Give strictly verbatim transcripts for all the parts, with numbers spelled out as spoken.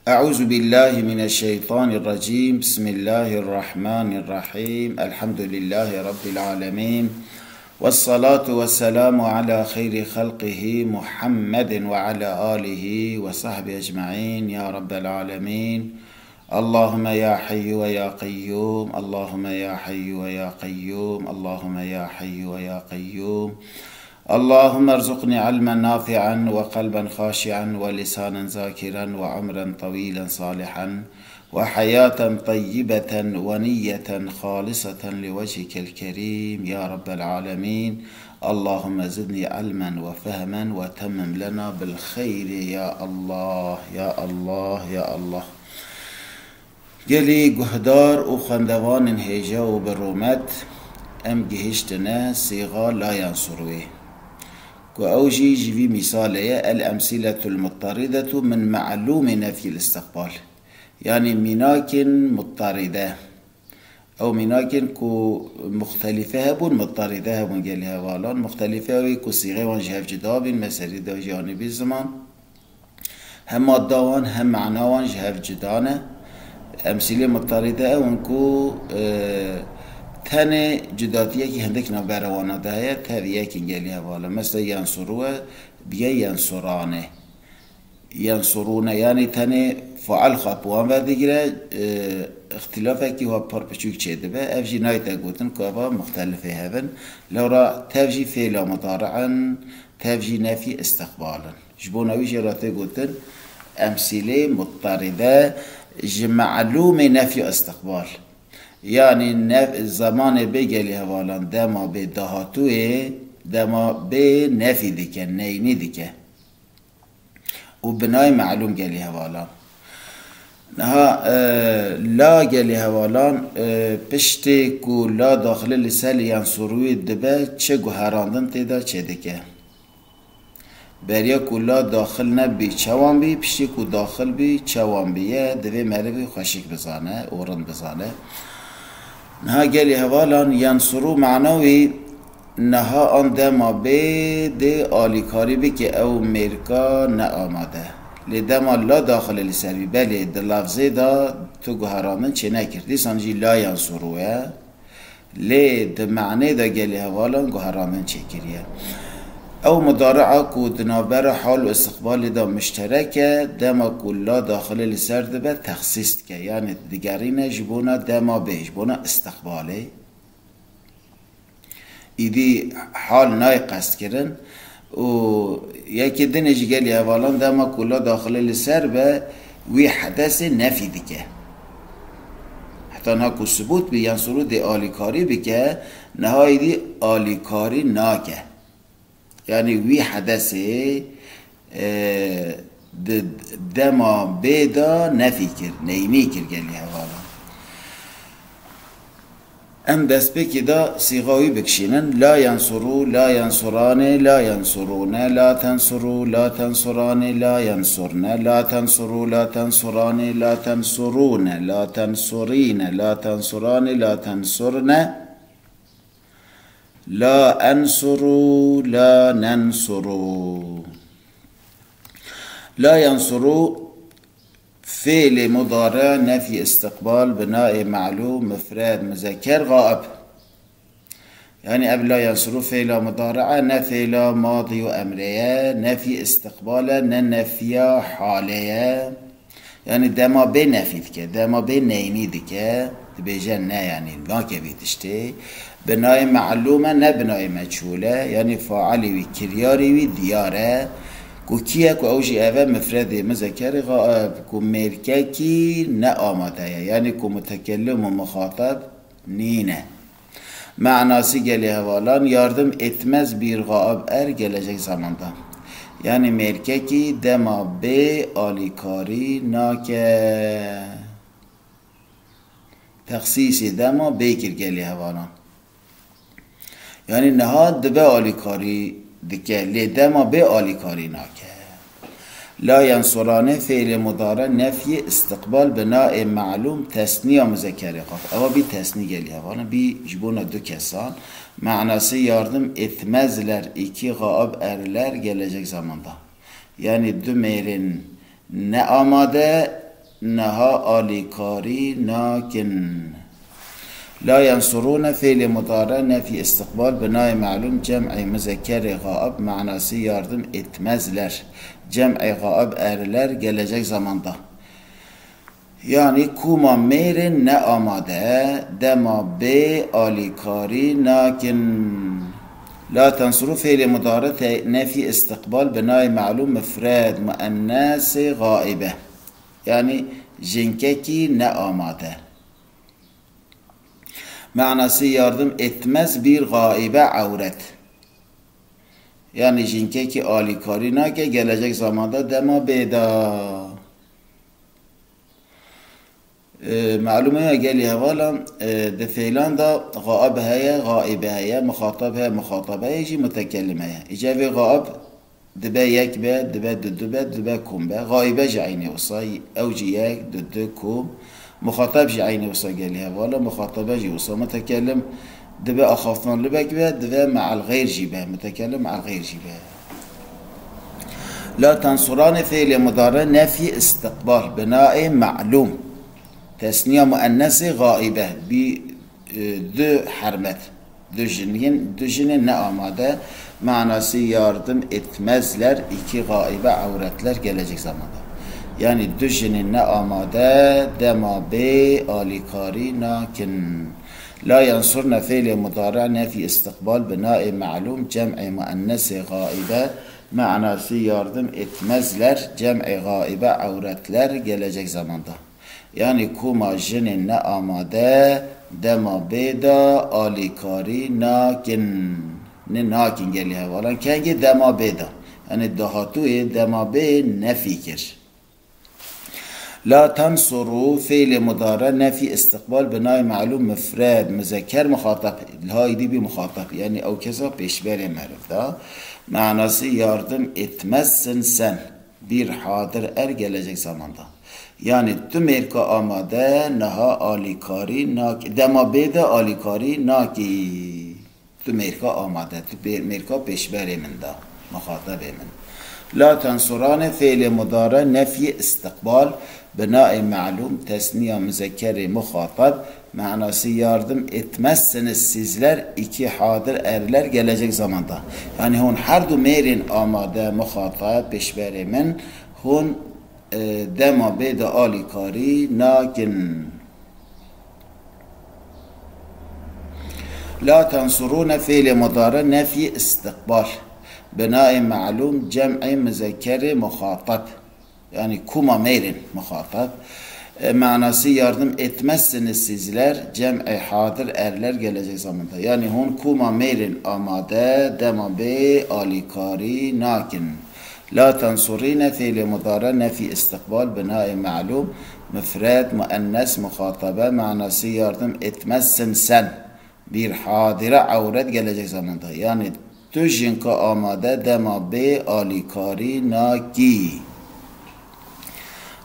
أعوذ بالله من الشيطان الرجيم. بسم الله الرحمن الرحيم. الحمد لله رب العالمين. والصلاة والسلام على خير خلقه محمد وعلى آله وصحبه أجمعين يا رب العالمين. اللهم يا حي ويا قيوم، اللهم يا حي ويا قيوم، اللهم يا حي ويا قيوم. اللهم ارزقني علما نافعا وقلبا خاشعا ولسانا ذاكرا وعمرا طويلا صالحا وحياة طيبة ونية خالصة لوجهك الكريم يا رب العالمين. اللهم زدني علما وفهما وتمم لنا بالخير يا الله، يا الله، يا الله. Gelî guhdar û xwendevanên hêja û bi rûmet, em gihiştine sîxa la yansûrûyê, ku ew jî ji vî mîsalê ye, el-emsîletul muttaridetu min me'lûmê nefyil istiqbal. Yanî mînakên muttaride. Ew mînakên ku muxtelîfe hebûn, muttaride hebûn gelî hevalan. Muxtelîfe ew ê ku sîxê wan ji hev cuda bîn, meselî de jî anî bî ziman. Hem madda wan hem mana wan ji hev cuda ne. Emsîlê mutarîde ew in ku, e, tenê cudatiyekî hindik navbera wana de heye, tev yek in gelî hevala. Mesela yensurû e, bîye yensurane. Yensurûne, yanî tenê fail xwe bi wan ve digire, e, îxtîlafekî wa pir piçûk çêdibe. Ev jî nayte gotin ku eva muxtelifê hev in. Lewra tev jî fêla mudari in, tev jî nefyî istiqbal in. Ji bona wî jê re tê gotin emsîlê mutarîde ji me'lûmê nefyî istiqbal. Yanî nef-, zemanê bê gelî hevalan dema bê dahatûyê, dema bê nefî dike, neynî dike. Û binayê me'lûm gelî hevalan. Niha, e, la gelî hevalan, e, piştê ku la daxilê li ser li yensurûyê dibe, çi guherandin tê de çêdike? Beriya ku la daxil nebî, çawan bî, piştî ku daxil bî, çawan bîye, divê merivî xweşik bizane û rind bizane. Niha gelî hevalan yensurû mana wî niha an dema bê dê alîkarî bike ew mêrka ne amade. Lê dema la daxilê li ser bî, belê di lafzê de tu guherandin çênekir. Dîsan jî la yensurû ye. Lê di manê de gelî hevalan guherandin çêkiriye. Ew mudari'a ku di navbera hal û istiqbalê de muşterek e, dema ku la daxilê li ser dibe, texsîs dike. Yanî digerîne ji bona dema bê, ji bona istiqbalê. Îdî hal nayê qestkirin û yekê dinê jî gelî hevalan dema ku la daxilê li ser be, wî hedesê nefî dike. Heta na ku subût bî, yensurû dê alîkarî bike, niha îdî alîkarî nake. Yanî wî hedesê, e, di dema bê de nefî kir, neynî kir gelî hevalan. Em destpêkê de sîxa wî bikişînin. La yensurû, la yensurane, la yensurûne, la tensurû, la tensurane, la yensurne, la tensurû, la tensurane, la tensurûne, la tensurîne, la tensurane, la tensurne, la ensurû, la nensurû. La yensurû, fiilê mudare, nefî istiqbal, binayê me'lûm, mifred, muzeker, gaib. Yanî ev la yensurû fiila mudare e, ne fiila madî û emrê ye, nefî istiqbal e, ne nefiya halê ye. Yanî dema bê nefî dike, dema bê neynî dike, dibêje ne, yanî nake vî tiştê. Binayê me'lûm e, ne binayê meçhûl e, yanî failê wî, kiryarê wî diyar e. Ku kî ye? Ku ew jî ev e, mifredê muzekerê gaib, ku mêrkekî ne amade ye, yanî ku mutekellim û muxatab nîne. Manasî gelî hevalan, yardım etmez bir gaib er gelecek zamanda. Yanî mêrkekî dema bê alîkarî nake. Texsîsê dema bê kir gelî hevalan. Yanî niha dibe alîkarî dike, lê dema bê alîkarî nake. La yensurane fiilê mudare nefyê istiqbal binayê me'lûm tesniya muzekerê gaib. Ewa bî tesnî gelî hevalan, bî ji bona du kesan. Manasî yardım etmezler iki gaib erler gelecek zamanda. Yanî du mêrên ne amade niha alîkarî nakin. La yensurûne, fiilê mudare nefî îstiqbal, binayê melûm, cem'ê muzekkerê gaib, manasî yardim etmezler. Cem'ê gaib eriler, gelecek zamanda. Yanî kûma mêrên ne amade, dema bê alîkarî nakin. La tensurû, fiilê mudare te-, nefî îstiqbal, binayê melûm, mifred, muennesê gaibe. Yanî jinkekî ne amade. Manasî yardim etmez bir gaibe ewret. Yanî jinkekî alîkarî nake, gelecek zamanda dema bê de. E, melûm e gelî hevala, e, di fêlan de gaib heye, gaibe heye, muxatab heye, muxatabe heye jî mutekelim heye. Îca vê gaib dibe yek be, dibe du, dibe, dibe kom be. Gaibe jî eynî wisa, ew jî yek, du, du, kom. Muxatab jî eynî wisa gelî hevala, muxatabe jî wisa. Mutekelim dibe axaftan libek be, dibe me'el xeyr jî be, mutekelim me'el xeyr jî be. La tensuranê fiilê mudare nefî îstiqbal, binayê melûm. Tesniya muennesê gaibe, bî, e, du hermet. Du jinên, du jinên ne amade, manasî yardim etmezler, iki gaibe ewretler gelecek zamanda. Yanî du jinên ne amade, dema bê alîkarî nakin. La yensurne fiilê mudare nefî îstiqbal, binayê melûm, cem'ê muennesê gaibe, manasî yardim etmezler, cem'ê gaibe ewretler gelecek zamanda. Yanî koma jinên ne amade, dema bê de alîkarî nakin. Ne nakin gelî hevalan. Kengê dema bê de. Yanî dahatûyê dema bê nefî kir. La tensurû, fiilê mudare, nefî îstiqbal, binayê melûm, mifred, muzekker, muxatab. Lihayî dî bî muxatab. Yanî ew kesa pêşberê meriv de. Manasî yardim etmezsin sen. Bir hadir er gelecek zamanda. Yanî tu mêrka amade niha alîkarî nak-, dema bê de alîkarî nakî. Tu mêrka amade, tu pê-, mêrka pêşberê min de, muxatabê min. La tensuranê fiilê mudare nefyê istiqbal, binayê melûm, tesniya muzekkerê muxatab, manasî yardım etmezsiniz sizler, iki hadir erler gelecek zamanda. Yanî hûn her du mêrên amade, muxatab, pêşberê min, hûn, e, dema bê de alîkarî nakin. La tensurûne fiilê mudare nefyê istiqbal. Binayê melûm cem'ê muzekkerê muxatab. Yanî kûma mêrên muxatab. E, manasî yardım etmezsiniz sizler, cem'ê hadir erler gelecek zamanda. Yanî hûn kûma mêrên amade, dema bê alîkarî nakin. La tensurîne fiilê mudare nefyê istiqbal, binayê melûm, mufred, muennes, muxatabe, manasî yardım etmezsin sen. Bir hadire ewret gelecek zamanda. Yanî tu jinka amade dema bê alîkarî nakî.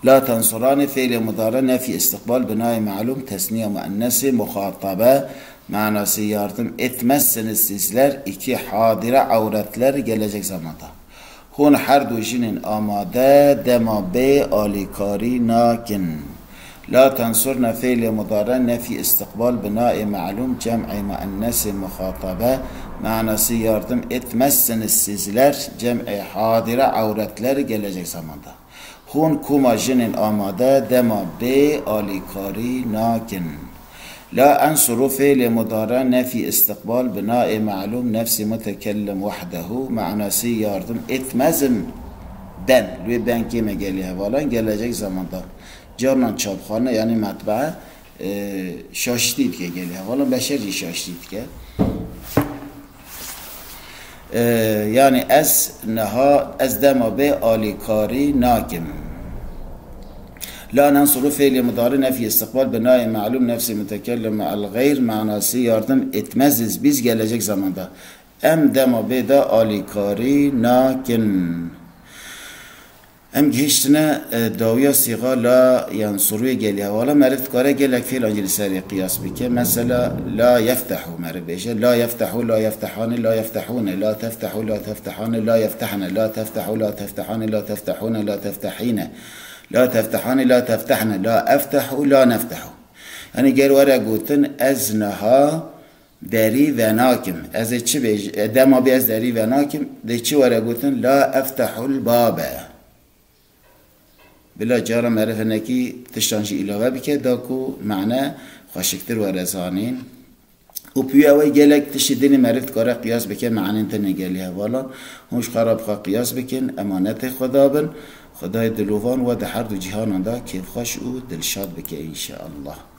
La tensuranê fiilê mudare nefyê istiqbal binayê melûm tesniya muennesê muxatabe manasî yardım etmezsiniz sizler iki hadire ewretler gelecek zamanda. Hûn her du jinên amade dema bê alîkarî nakin. La tensurne fiilê mudare nefyê istiqbal binayê melûm cem'ê muennesê muxatabe manasî yardım etmezsiniz sizler cem'ê hadire ewretler gelecek zamanda. Hûn kûma jinên amade dema bê alîkarî nakin. La ensuru fiilê mudare nefyê istiqbal binayê melûm nefsî mutekellim wehdehu manasî yardım etmezim ben. Lê ben kêm e gelî hevalan gelecek zamanda. Carnan çapxane yanî metbaa, e, şaşitî dike gelî hevalan. Beşer jî şaşitî dike. E, yanî ez niha, ez dema bê alîkarî nakim. La nensuru fiilê mudare nefyê istiqbal binayê melûm nefsî mutekellim el xeyr manasî yardım etmeziz biz gelecek zamanda. Em dema bê de alîkarî nakin. Em gihiştine, e, dawiya sîxa la yensurûyê gelî hevala. Meriv dikare gelek fiilan jî li serê qiyas bike. Mesela, la yeftehu meriv bêje. La yeftehu, la yeftehanê, la yeftehanê, la teftehu, la teftehanê, la yeftehne, la teftehu, la teftehanê, la teftehanê, la teftehûne, la teftehîne, La teftehani, la teftehne, la eftehu, la neftehu. Yanî ger were gotin, ez niha derî venakim. Ez ê çi bêj-, e, dema bê ez derî venakim, dê çi were gotin? La eftehul babe. Bila cara meriv hinekî tiştan jî îlave bike, da ku mane xweşiktir were zanîn. Û pûya wê gelek tiştî dinê meriv dikare qiyas bike, manên tune gelî hevalan. Hûn ji xwe re bi xwe qiyas bikin, emanetê Xweda bin. Xwedayê dilovan we di her du cîhanan de kêfxweş û dilşad bike înşeallah.